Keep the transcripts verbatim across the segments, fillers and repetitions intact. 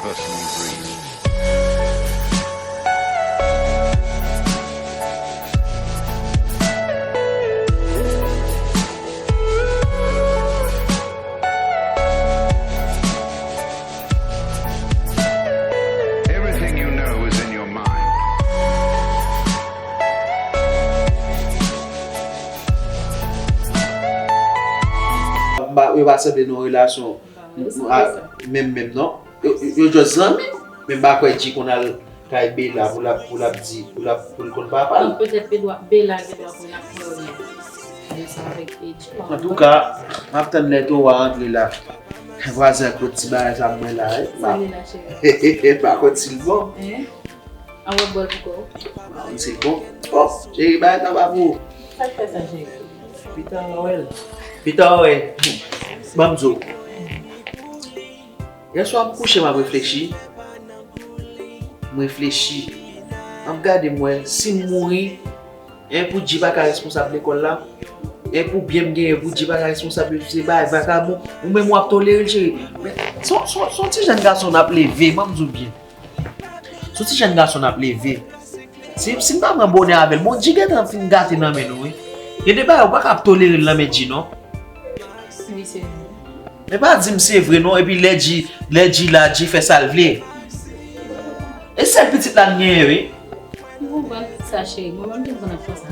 personal dreams. Everything you know is in your mind. Yo pa sanble nan yon relasyon menm menm non. Yo, yo just zanmi. Men m pa kwè G konn al kay Bella pou l ap, pou l ap di, pou l ap, pou l konn papa l. Petèt Bella gen dwa konn ap fè yon lyen avèk G. Antouka, m ap tann lè Towa antre la. Vwazen ak kot ti bagay sa mwen la, eh. Sa li la, cheri. Pa konn si l bon. An wè bòl pou kò. Mwen se bon. Oh, cheri, bay sa pa pou ou. Sa k fè sa, cheri? Pita w a wè l. Pita w a wè. Ban m di w. Yèswa m kouche, m ap reflechi. M reflechi. M ap gade, m wè si m mouri, en pou G pa ka responsab lekòl la. En pou byen m genyen pou G pa ka responsab, se bagay vakabon. Ou menm w ap tolere l, cheri. Men, se yon, se yon, se yon ti jèn gason n ap leve, ban m di w byen. Se yon ti jèn gason n ap leve. Si, si m pa pran bonè avè l, bon, G gentan fin gate nan men nou, wi. Gen de bagay, ou pa ka ap tolere l nan men G, non. Wi, se vre. Men pa di m se vre, non, epi lè G, lè G la, G fè sa l vle. E sèl pitit la n genyen, wi. M konprann sa, cheri. Mwen menm, m te konn ap fè sa.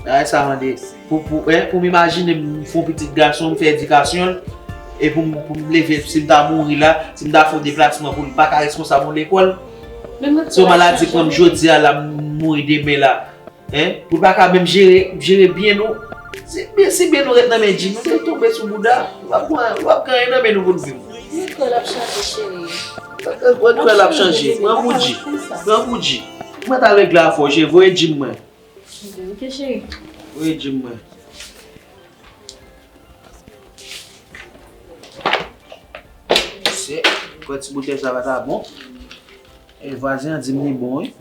Bagay sa mande pou, pou, eh, pou m imajine m fè yon pitit gason, m fè edikasyon l, e pou m, pou m leve, si m ta mouri la, si m ta fè yon deplasman pou l pa ka responsab yon lekòl. Si yon maladi pran m jodi a la, m mouri demen la, eh, pou l pa ka menm jere, jere byen nou. Si byen, si byen nou ret nan men G, nou te tonbe sou bouda, nou p ap gen, nou p ap gen anyen nan men nou pou n viv. Lekòl ap chanje, cheri. Lekòl ap chanje. Pran pou G. Pran pou G. Mwen ta regle afè w, cheri. Voye G m mwen. Ok, cheri. Voye G m mwen. Se, kwè ti boutèy sa pa ta bon. E vwazen an di m li bon, wi.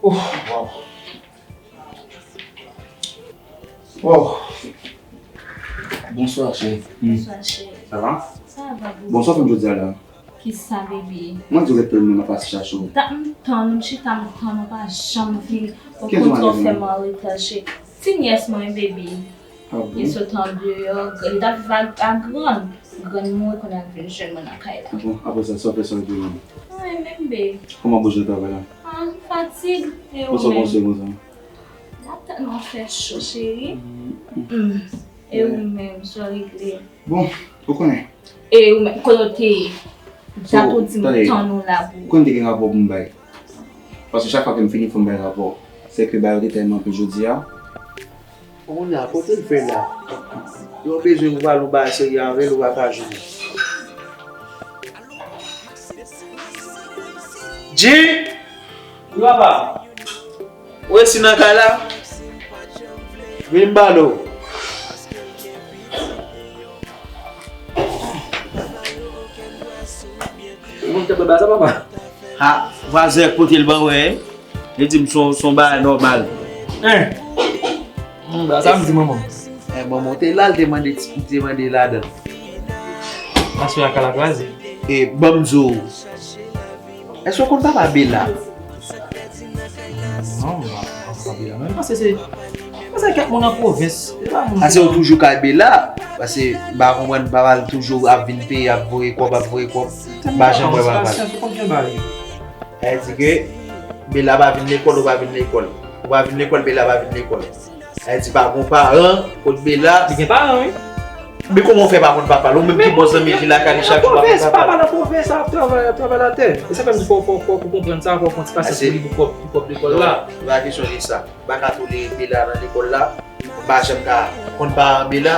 Oh, wow. Wow. Bonsoir, chérie. Hmm. Bonsoir, chérie. Ça va? Ça va, boo. Bonsoir, kòman jodi a la? Kisa, baby? Mwen di w ret pou mwen nan pase chache w. Ta, m tann ou, m chita, m tann ou, pa janm vini. Okontrè, w fè m an reta, chérie. Ti nyès mwen, baby. Ah bon? Li sot andeyò, li t ap viv ak, ak grann. Grann mouri, kounye a l vin jwenn mwen nan kay la. Ah bon, apre sa, sa w fè sa w te jwenn? Anyen menm, babe. Kòman bouch nan travay la? Ah, fatig. E ou menm? Ou sa w panse konsa? La tèlman fè cho, cheri. Mm. E ou menm, sa w regle? Bon, ou konnen. E ou menm, kote w te ye? Sa tou di m tann ou la pou. Ou konnen te gen rapò pou m bay. Paske chak fwa ke m fini, fò m bay rapò. Se ke bagay yo te tèlman anpil jodi a. Kounye a, kote l fè la? Yo bezwen pou pale yon bagay serye avè l, ou pa ka jwenn li. G! Wi, papa. Ou resi nan kay la? Vin m pale w. Ou konn te bwè ba sa, papa? Ha, vwazè kote l ban wè. Li di m se yon, se yon bagay nòmal. Hein? Hmm, ba sa m di manman. Eh, manman w te la, l te mande, l te mande ladan. Aswè a ka la kraze. E ban m di w, èske w konn papa Bella? Non, m pa, m pa konn papa Bella. Men m panse se, m panse kèk moun nan pwovens. Se pa moun. Ase ou toujou kay Bella? Paske m pa konprann, papa l toujou ap vin peyi, ap voye kòb, ap voye kòb. M pa janm wè papa l. Sa di konbyen bagay. Sa vle di ke Bella pa vin lekòl, ou pa vin lekòl. Ou pa vin lekòl, Bella pa vin lekòl. Sa vle di pa gon paran kot Bella. Li gen paran, wi. Men kòman w fè pa konn papa l? Ou menm ki bon zanmi G lakay li chak jou pa konn papa l. Papa nan pwovens, ap travay, ap travay latè. E sa fè m di fò, fò, fò ou konprann sa, fò ou konn ti pasyans pou li pou kòb, pou kòb lekòl la. Non, se pa kesyon de sa. M pa ka tolere Bella nan lekòl la. M pa janm ka konn paran Bella.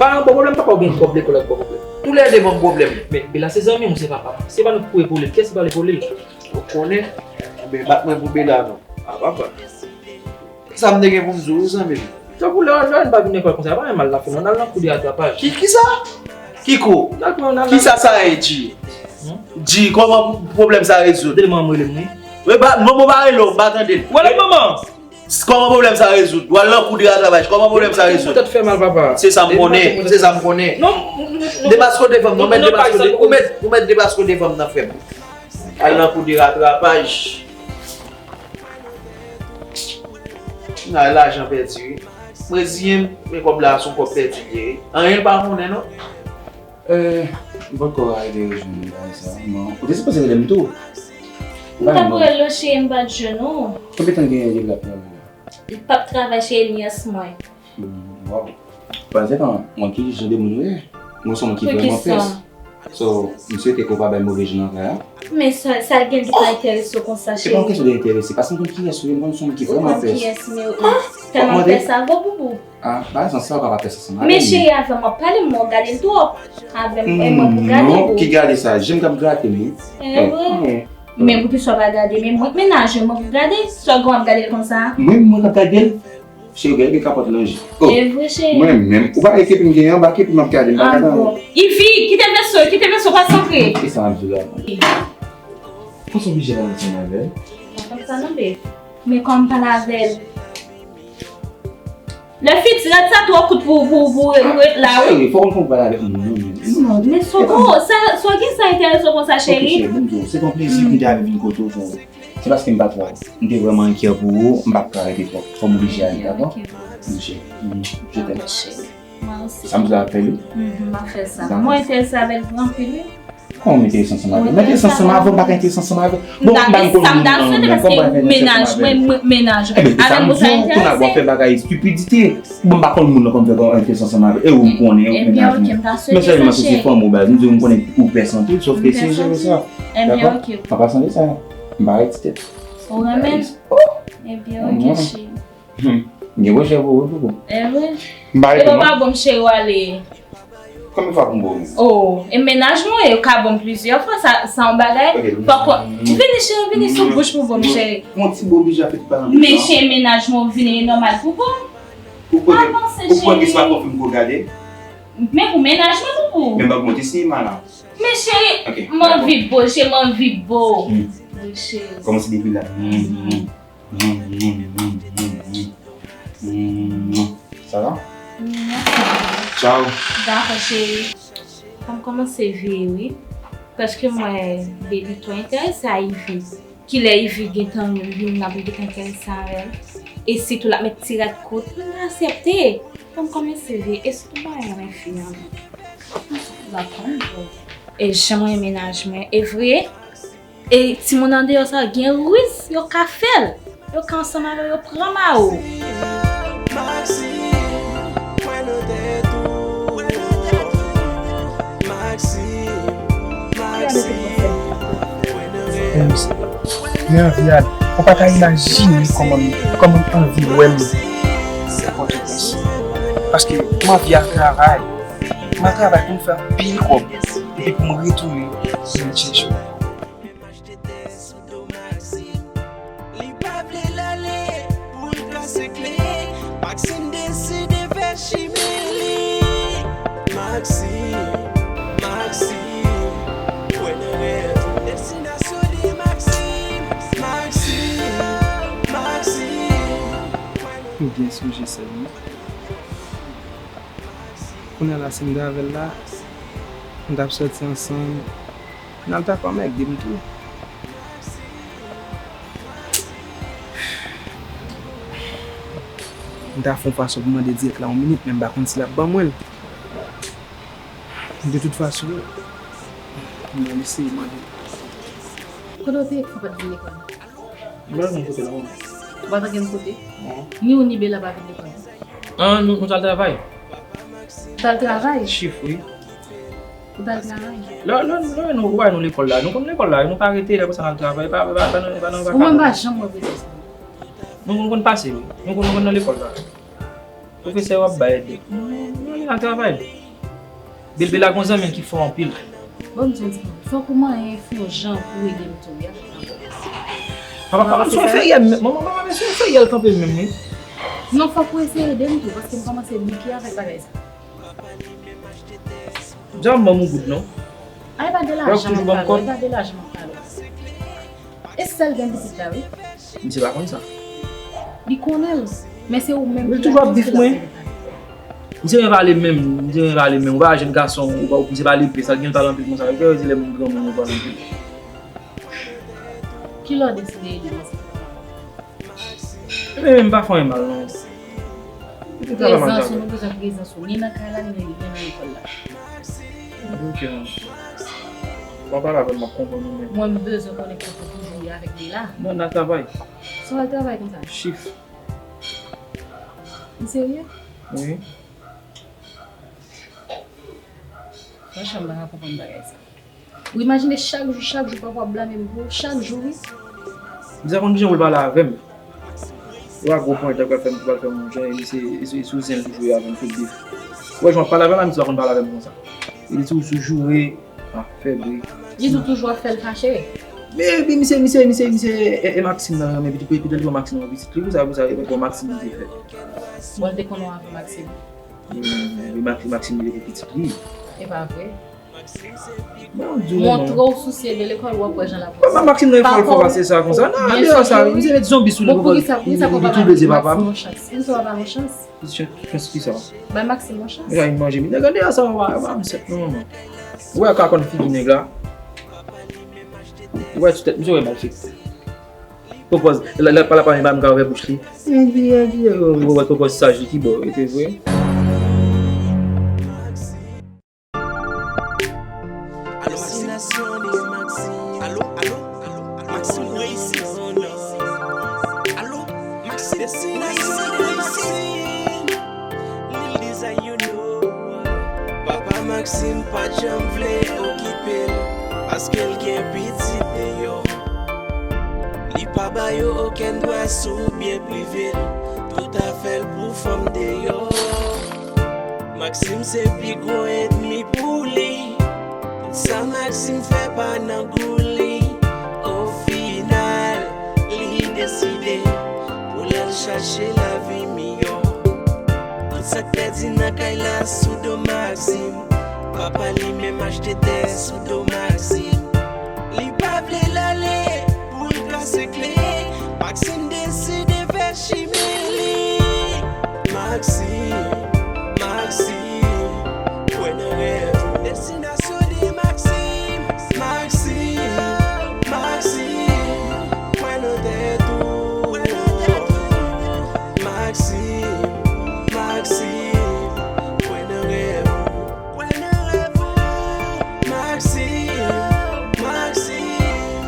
Paran pa pwoblèm, papa w gen kòb lekòl ak pa pwoblèm. Toulède ban m pwoblèm. Men Bella se zanmi m, se papa m. Se pa nou ki pou epole l. Kiyès ki pral epole l? Ou konnen, men bat mwen pou Bella non. A papa. Sa m te gen pou m di w, wi, zanmi m. Tankou lè, lè n pa vin lekòl konsa, pa gen mal l ap fè non, n al nan kou de ratrapaj. Ki, kisa? Ki kou? N al pran, n al. Kisa sa ye, G? Hmm? G, kòman pwoblèm sa rezoud? Tèlman m rele m, wi. Wi, ba, manman pa rele w, m pa tande l. Ou rele manman? Kòman pwoblèm sa rezoud? W al nan kou de ratrapaj. Kòman pwoblèm sa rezoud? Tèt fè mal, papa. Se sa m konnen. Se sa m konnen. Non, non, non. Depaske w te fanm nan, ou mèt depaske w te fanm nan, frè m. Al nan kou de ratrapaj. Nan lajan pèdi, wi. M reziyen m, men kòb la, se yon kòb pèdi li ye, wi. Anyen l pa konnen, non. Eh, m poko rive jwenn ou bagay sa, non. Ou te sipoze rele m tou. M t ap rele w, cheri, m pa t jwenn ou. Konbyen tan gen depi l ap travay la? Li p ap travay, cheri, li nyès mwen. Hmm, wow. Panse tan, mwen ki jan de moun ou ye? Mwen se yon moun ki vrèman pès. So, m swete ke w pa bay move jan nan kay la. Men sa, sa gen ki pa enterese w konsa, cheri? Se pa yon kesyon de enterese, paske m konn kiyès ou ye, m konn se yon moun ki vrèman pès. Ou konn kiyès m ye, ou tèlman pès avè w, boubou. Ah, pa egzanp, sa w ka pa pès ansanm avè m. Men cheri, avè m w ap pale, m wè w gade l twòp. Avè m, e mwen pou gade w. Non, ki gade sa? Je m k ap grate m, wi. E vre? Men poukisa w pa gade? Men mwen k mennaj mwen, mwen pou gade. Sa w gen w ap gade l konsa? Mwen, mwen k ap gade l? Cheri, gade gen kapòt lanje. Oh. E vre, cheri. Mwen menm, ou pa wè kepi m genyen anba, kepi m ap gade, m pa gade anyen. Ah bon. Ivi, kite veso, kite veso, pa santre. Kisa m ap di la? Konsa w oblije pale ansanm avè l? Pa konn sa non, babe. Men kòman m pale avè l? Lè fiti rad sa twò kout pou, pou, pou ret la, wi. Cheri, fò w konn pale avèk moun, non, men. Men Soko, sa, sa w gen sa enterese w konsa, cheri? Ok, cheri, bon, se yon plezi pou m te rive vin kote w, cheri. Se paske m pa t wè w. M te vrèman enkyè pou ou, m pa t ka rete twòp. Fò m oblije ale, dakò? Ok, boo. Ok, cheri. Mm, je t'aime. Dakò, cheri. Mwen osi. Sa m di la ap fè l, wi. Mhm, m ap fè sa. Dakò. Mwen enterese avè l anpil, wi. Kòman w enterese ansanm avè l? Mwen enterese ansanm avè w, m pa ka enterese ansanm avè l. Bon, m pa konn moun nan, men kòman m pa fè enterese ansanm avè l? Mennaj mwen, mennaj. Ebyen, se sa m di w, kounye a w ap fè bagay estipidite. Bon, m pa konn moun nan, kòman m fè enterese ansanm avè l? E ou m konnen, ou mennaj mwen. Men sèlman si se fanmi w, baz, m di w m konnen ou pès anpil, sòf ke se jere sa. Dakò? An pasan de sa, m pa rete tèt. Ou renmen l? Oh! Ebyen, ok, cheri. Hmm. M gen pwojè pou ou, wi, Popo. E vre? M pa rete, non. E pa bon, cheri, w ale. Konbyen fwa pou m ba w menm? Oh, e mennaj mwen, yo ka ban m plizyè fwa, sa, sa yon bagay. Ok, m... Poko, vini, cheri, vini sou bouch pou ban m, cheri. Yon ti bo bouch ap fèt pa nan bouch la. Men cheri, mennaj mwen vini, e nòmal pou ban m. Ou kwè ke, ou kwè ke se pa twò fim pou gade? Men pou mennaj mwen, pou. Men m ap monte sinema la. Men cheri, m anvi bo, cheri, m anvi bo. Hmm. Wi, cheri. Kòmanse depi la. Hmm, hmm. Sa va? Tchao. Dakò, cheri. Fò m kòmanse veye, wi. Paske m wè baby twò enterese a Ivy. Kilè Ivy gentan vin, l ap gentan enterese avè l. E sitou l ap met ti rad kout, m aksepte. Fò m kòmanse veye. E sitou m pa renmen fi a, non. M sot la konn, bro. E jan mwen renmen mennaj mwen. E vre? E timoun andeyò sa gen riz, yo ka fè l. Yo ka ansanm avè w, yo pran ma ou. Maxime, pran nan tèt ou. Maxime, Maxime. Mwen anvi al. Ou pa ta imajine kòman, kòman m anvi wè m nan Pòtoprens. Paske m anvi al travay. M al travay pou m fè anpil kòb. Epi pou m retounen vin chèche w. Li pa vle l ale pou l kase kle. Maxime deside fè chimen li. Maxime, Maxime, kwè nan rèv. Destinasyon li Maxime, Maxime, Maxime. M byen sonje sè m nan. Kounye a la, si m t avè l la, nou t ap sòti ansanm. Kounye a l ta kòm èg de m tou. M ta fè yon fason pou mande dirèk la yon minit, men m pa konn si l ap ban mwen l. De tout fason, m pral eseye mande. Kote w te ye k fè w pa t vin lekòl? M pa gen kote la, mwen. Ou pa t gen kote? Non. Ni ou ni Bella pa vin lekòl? An, nou, nou t al travay. Ou t al travay? Chif, wi. Ou t al travay? Lè, lè, lè nou, ou wè nou lekòl la. Nou konn lekòl la, nou pa rete, lè konsa n al travay, pa, pa, pa, pa, pa, pa, pa. Ou menm pa janm wè pwofesè sa. Nou, nou konn pase, wi. Nou konn, nou konn nan lekòl la. Pwofesè yo ap bay èd. Nou, nou, nou al travay. Bilbil la gon zanmi l ki fò anpil. Bon, m di w, fòk ou manyen fè yon jan pou ede m tou, wi, avèk rapò. Papa, papa, se yon feyè, manman, papa, se yon feyè l kanpe menm, wi. Non, fòk ou eseye ede m tou, paske m kòmanse bouke avèk bagay sa. Janm ban m yon goud, non. Ay, pa de lajan m ap pale, pa de lajan m ap pale. E sèl gen pitit la, wi. Misye pa konn sa. Li konnen l, men se ou menm Li toujou ap bif mwen. Misye renmen pale menm, misye renmen pale menm. Ou pa jèn gason, ou pa ou misye pale epè, sa l gen l pale anpil konsa. Ou kwè se lè moun granmoun yo pale anpil. Kilè w deside ede mwen sa? Men menm pa fè anyen mal non. Prezans ou, nou bezwen prezans ou. Ni nan kay la, ni nan lekòl la. Ok. W ap pale avè m, m ap konprann ou men. Mwen m bezwen konnen kote w toujou ye avèk li la. Mwen nan travay. Sa w al travay konsa? Chif. Ou serye? Wi. Franchman, m pa ka konprann bagay sa. Ou imajine chak jou, chak jou papa w ap blame m pou ou, chak jou wi. Misye konn kijan pou l pale avè m. Ou a gwo ponyèt la pral fè m, pral fè m jan e misye e sou zen l toujou avè m tout bif. Ou wè jan w ap pale avè m la, misye pa konn pale avè m konsa. Li di w sou joure, afè bri. Li di w toujou ap fè l fache. Men epi misye, misye, misye, misye, e, e Maxime nan renmen pitit, pitit li pran Maxime nan pitit li, pou sa, pou sa, e pran Maxime li te fè. Bon, l te konnen w avè Maxime. Wi, Maxime, Maxime li te pitit li. E pa vre. Bon, di w non. Montre w sousye de lekòl, w ap wè jan l ap. Papa Maxime nan fòl fò pase sa konsa. Non, deyò sa, misye met zonbi sou li pou li, li touble se papa m. Maxime yon chans. Pou sa w pa yon chans. Chans ki sa? Bay Maxime yon chans. Li ka manje minè. Gade deyò sa, w pa m sèt non manman. Ou wè ka konn figi nèg la. Ou wè ti tèt misye wè mal fèt. Pwopòz, lè lè pale pa m ka ouvè bouch li. Ou wè pwopòz saj li ki bò, e te vre. Alo Maxime. Alo, alo, alo. Maxime reyisi. Alo Maxime. Lil Deza, you know. Papa Maxime pa t janm vle okipe l, paske l gen pitit deyò. Li pa ba yo okenn dwa sou byen prive l, tout afè l pou fanm deyò. Maxime se pi gwo ènmi pou li. Tout sa Maxime fè pa nan gou li. Ofinal, li deside pou l al chache lavi miyò. Tout sa k pèdi nan kay la sou do Maxime. Papa li menm achte tè sou do Maxime. Li pa vle l ale pou l kase kle. Maxime